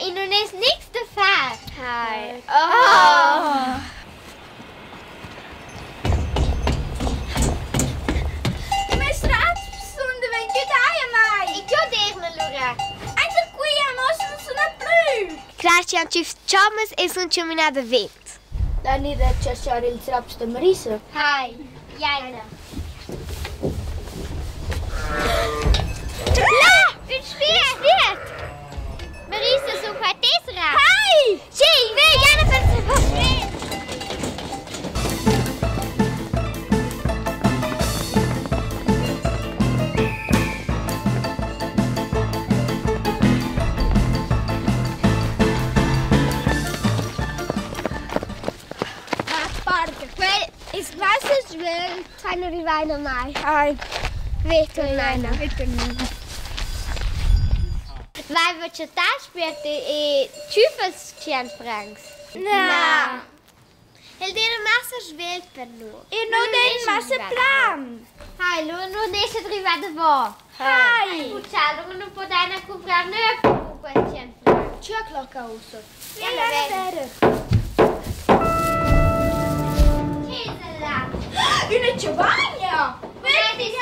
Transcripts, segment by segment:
i nun es nichts da far. Hai. Oh. Mes raps sun daventüdai a mai. E che d'eirna lura? Aint qui amo sun suna plü. Crachi han tschüf chommas e sun chaminà davent. Lain ir a tscherchar ils raps da Marisa? Hai, giaina. Là! Ün spiert! Spiert! Marisa, sun qua tes raps? Hai! Sì, ve, giaina per Quel es massa svelt. Fai nu rivaina mai. Ai. Veturnaina. Veturnaina. Vaiva chattà spert e tschüffels tschient francs. Na. El d'eira massa svelt per nu. E non è massa plan. Hai, lura nun es rivà davo. Hai. Buccià, lura nu podaina cumprar növ cun quels tschient francs. Tschua clocca ussa. Ella vera. Üna chavagna! Vedi,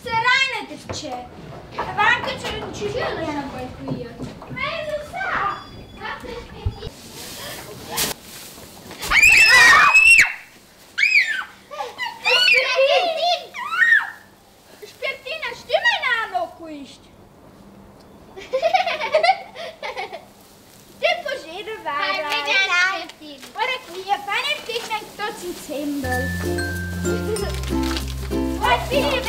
Seraina der c'è. Avant che c'è un ciclone quel qui. Ma io lo sa. Spiertina, stimma nano quist. Ti puoi arrivare. Guarda qui, fai un picnic tutti insembel. Vai, figlia,